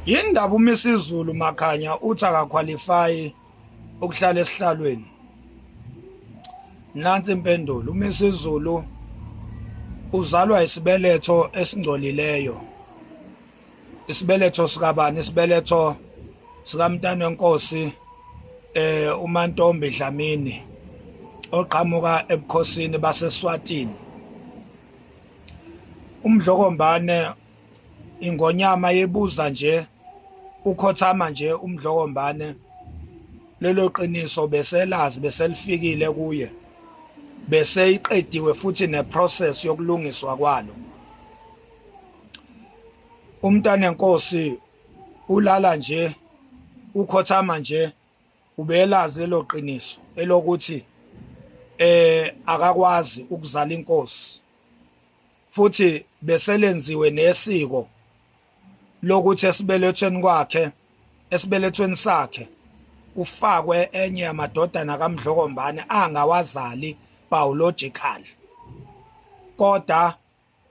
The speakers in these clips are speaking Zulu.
Yini ndaba uMisizulu Makhanya uthi akakhwalifayi ukuhlala esihlalweni? Nansi impendulo, uMisizulu uzalwa isibeletho esingcolileyo. Isibeletho sikabani? Isibeletho sikamntana wenkosi uMantombi Dlamini oqhamuka ebukhosini baseSwatini. Umdlokombane ingonyama yebuza nje ukhothama nje umdlokombane lelo qiniso beselazi beselifikile kuye bese iqediwe futhi neprocess yokulungiswa kwalo. Umntanenkosi ulala nje ukhothama nje ubelazi lelo qiniso elokuthi akakwazi ukuzala inkosi, futhi beselenziwe nesiko lokuthi esibelethweni kwakhe esibelethweni sakhe ufakwe enye yamadodana kaMdlokombane angawazali biological, kodwa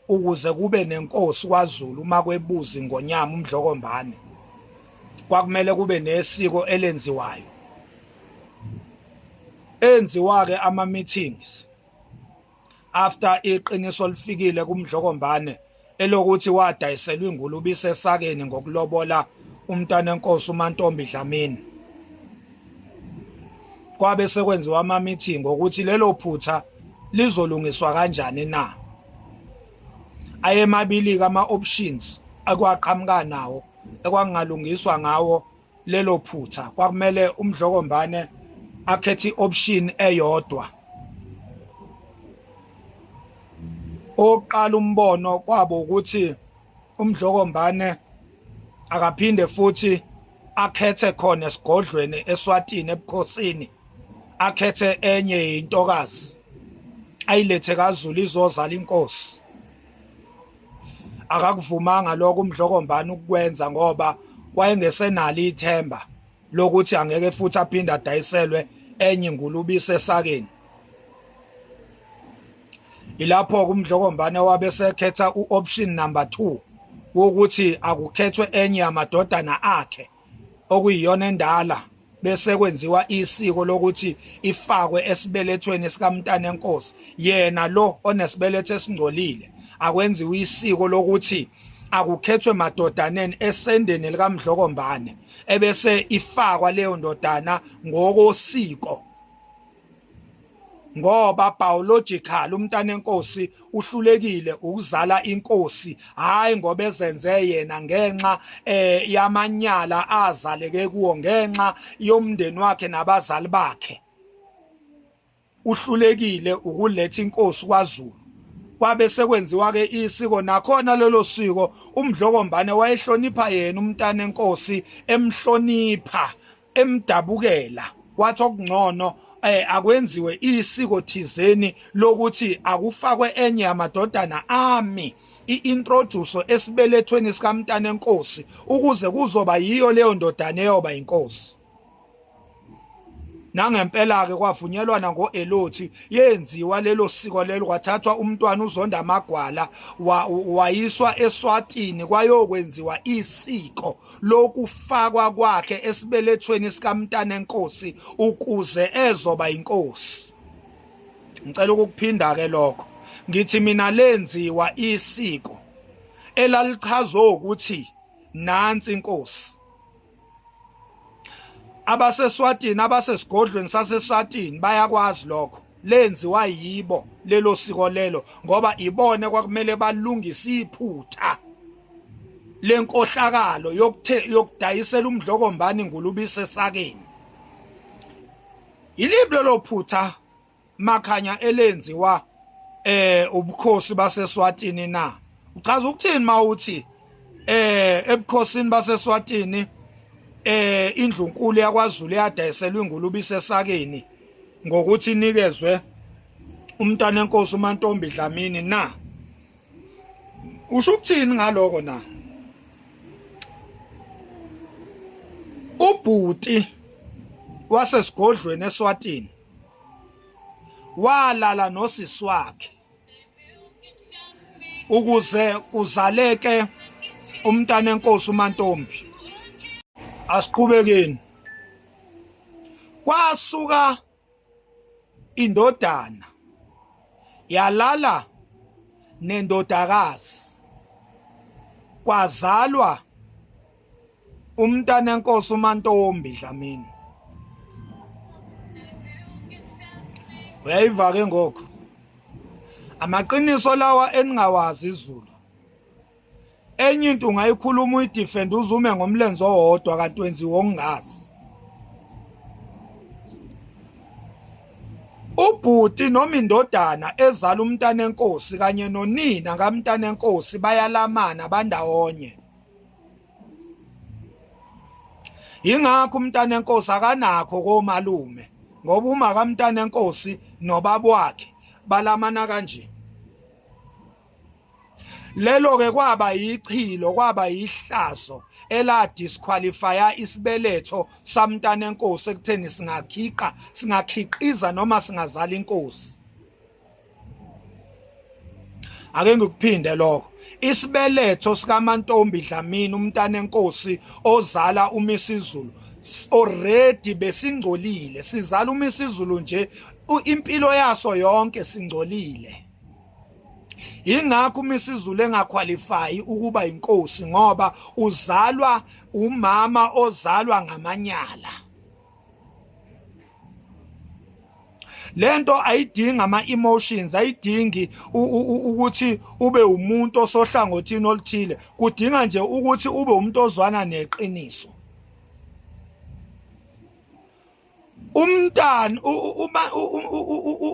ukuze kube nenkosi kwaZulu uma kwebuza ingonyama uMdlokombane kwakumele kube nesiko elenziwayo. Enziwa ke ama meetings after iqiniso lifikile kuMdlokombane elokuthi wadayiselwa ingulube isesakeni ngokulobola umntwana enkosi uMantombi Dlamini. Kwabe sekwenziwa ama meeting ukuthi lelo phutha lizolungiswa kanjani na. Ayemabili ama options akwaqhamuka nawo ekwangalungiswa ngawo lelo phutha. Kwakumele uMdlokombane akhethe ioption eyodwa. Oqala umbono kwabo ukuthi uMdlokombane akaphinde futhi akhethe khona esigodlweni eSwatini ebukhosini, akhethe enye intokazi ayilethe kaZulu izozala inkosi. Akakuvumanga lokho uMdlokombane ukukwenza ngoba wayengesenalo ithemba lokuthi angeke futhi aphinde adayiselwe enye ingulube isesakeni. Ilapho kuMdlokombane wabe sekhetha uoption number 2 wokuthi akukhethwe enye yamadodana akhe okuyiyona endala, bese kwenziwa isiko lokuthi ifakwe esibelethweni sikamntana enkosi, yena lo onesibeletho esingcolile. Akwenziwa isiko lokuthi akukhethwe madodaneni esendeni likaMdlokombane, ebese ifakwa leyo ndodana ngokosiko, ngoba biological umntana enkosi uhlulekile ukuzala inkosi, hayi ngoba ezenze yena ngenxa yamanyala azaleke kuwo ngenxa yomndeni wakhe nabazali bakhe. Uhlulekile ukuletha inkosi kwaZulu. Kwabe sekwenziwa ke isiko, nakhona lelo siko uMdlokombane wayehlonipha yena umntana enkosi, emhlonipha emdabukela, wathi okungcono akwenziwe isiko thizeni lokuthi akufakwe enye yamadodana ami iintroduce esibelethweni sikamntana enkosi ukuze kuzoba yiyo leyo ndodana eyoba inkosi. Nangempela ke kwavunyelwana ngoElothi, yenziwa lelo siko lelo, kwathathwa umntwana uZonda Amagwala wayiswa eSwatini kwayokwenziwa isiko lokufakwa kwakhe esibelethweni sikamntana enkosi ukuze ezoba inkosi. Ngicela ukukuphinda ke lokho, ngithi mina lenziwa isiko elalichazwa ukuthi nansi inkosi. AbaseSwatini, abasesigodlweni saseSwatini bayakwazi lokho, lenziwa yibo lelo siko lelo, ngoba ibone kwakumele balungise iphutha lenkohlakalo yokudayisela uMdlokombane ingulube isesakeni. Yiliphi lelo phutha Makhanya elenziwa ubukhosi baseSwatini na? Uchaza ukuthini mawuthi ebukhosini baseSwatini indlunkulu yakwaZulu yadayiselwa ingulube isesakeni ngokuthi inikezwe umntana enkosi uMantombi Dlamini na? Usho ukuthini ngaloko na? Ubhuti wasesigodlweni eSwatini walala nosisi wakhe ukuze kuzaleke umntana enkosi uMantombi. Asiqhubekeni. Kwasuka indodana yalala nendodakazi kwazalwa umntana enkosi uMantombi Dlamini. Uyayiva ke ngokho amaqiniso lawa eningawazi izulu. Enye into ungayikhuluma uyidefend uzume ngomlenze owodwa kanti wenziwa okungazi. Ubhuti noma indodana ezala umntana enkosi kanye nonina kamntana enkosi bayalamana bandawonye. Yingakho umntana enkosi akanakho komalume ngoba uma kamntana enkosi nobaba wakhe balamana kanje. Lelo ke kwaba yichilo kwaba yihlazo ela disqualifya isibeletho samntana enkosi ekutheni singakhiqa singakhiqiza noma singazala inkosi. Ake ngikuphinde lokho. Isibeletho sikaMantombi Dlamini umntana enkosi ozala uMisizulu already besingcolile sizala uMisizulu nje impilo yaso yonke singcolile. Yingakho uMisizulu engakhwalifayi ukuba inkosi ngoba uzalwa umama ozalwa ngamanyala. Lento ayidingi ama emotions, ayidingi ukuthi ube umuntu osohlangothini oluthile, kudinga nje ukuthi ube umuntu ozwana neqiniso. Umntana uma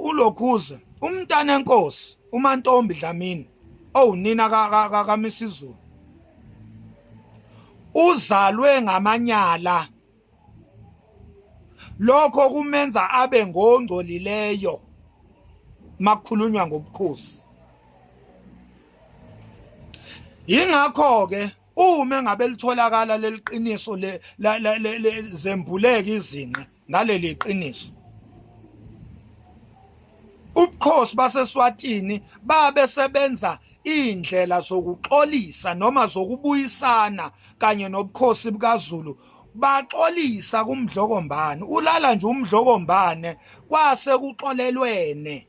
ulokhuze umntana enkosi uMantombi Dlamini owunina kaMisizulu uzalwe ngamanyala, lokho kumenza abe ngongcolileyo makukhulunywa ngobukhosi. Yingakho ke uma engabe litholakala leli qiniso le zembuleka izinqe ngaleli qiniso, ubukhosi baseSwatini babe sebenza indlela zokuxolisa noma zokubuyisana kanye nobukhosi bukaZulu. Baxolisa kuMdlokombane, ulala nje uMdlokombane kwase kuxolelwene.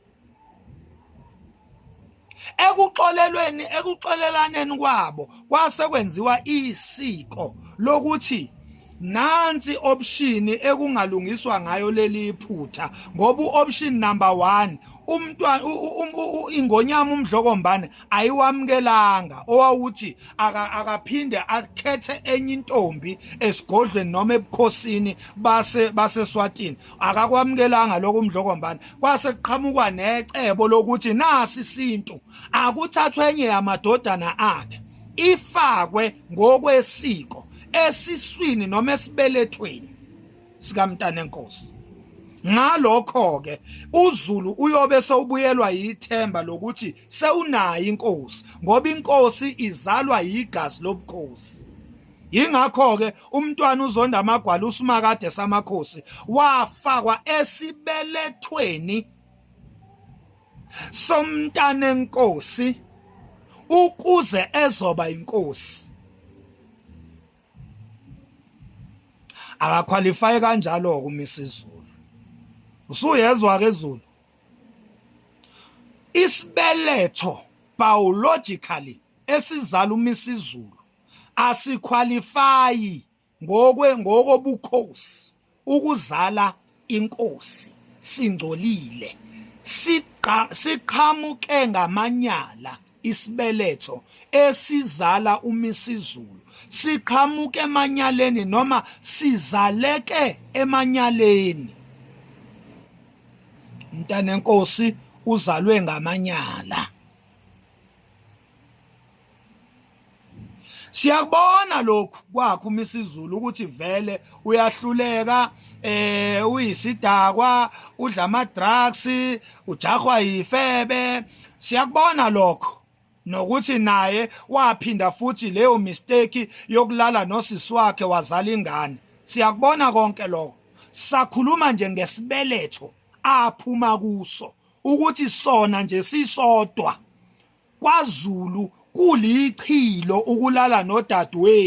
Ekuxolelweni ekuxolelaneni kwabo kwase kwenziwa isiko lokuthi nansi option ekungalungiswa ngayo leli phutha, ngoba uoption number 1 umntwana ingonyama uMdlokombane ayiwamukelanga, owawuthi akaphinde akhethe enye intombi esigodlweni noma ebukhosini base baseSwatini. Akakwamukelanga lokho uMdlokombane, kwase kuqhamukwa necebo lokuthi nasi isintu akuthathwe enye yamadodana akhe ifakwe ngokwesiko esiswini noma esibelethweni sikamntana enkosi. Ngalokho ke uZulu uyobe sewubuyelwa yithemba lokuthi sewunayo inkosi, ngoba inkosi izalwa yigazi lobukhosi. Yingakho ke umntwana uZonda Amagwala uSimakade samakhosi wafakwa esibelethweni somntana enkosi ukuze ezoba inkosi. Akakhwalify kanjalo ke uMisizulu. Usuyezwa ke Zulu, isibeletho biologically esizala uMisizulu asikhwalifayi ngokwe ngokobukhosi ukuzala inkosi, singcolile, siqa siqhamuke ngamanyala. Isibeletho esizala uMisizulu siqhamuke emanyaleni noma sizaleke emanyaleni. Umntanenkosi uzalwe ngamanyala. Siyakubona lokhu kwakho uMisizulu ukuthi vele uyahluleka, uyisidakwa, udla ama drugs, ujahwa yifebe. Siyakubona lokho nokuthi naye waphinda futhi leyo mistake yokulala nosisi wakhe wazala ingane. Siyakubona konke lokho. Sakhuluma nje ngesibeletho aphuma kuso ukuthi sona nje sisodwa kwaZulu kulichilo ukulala nodadewenu.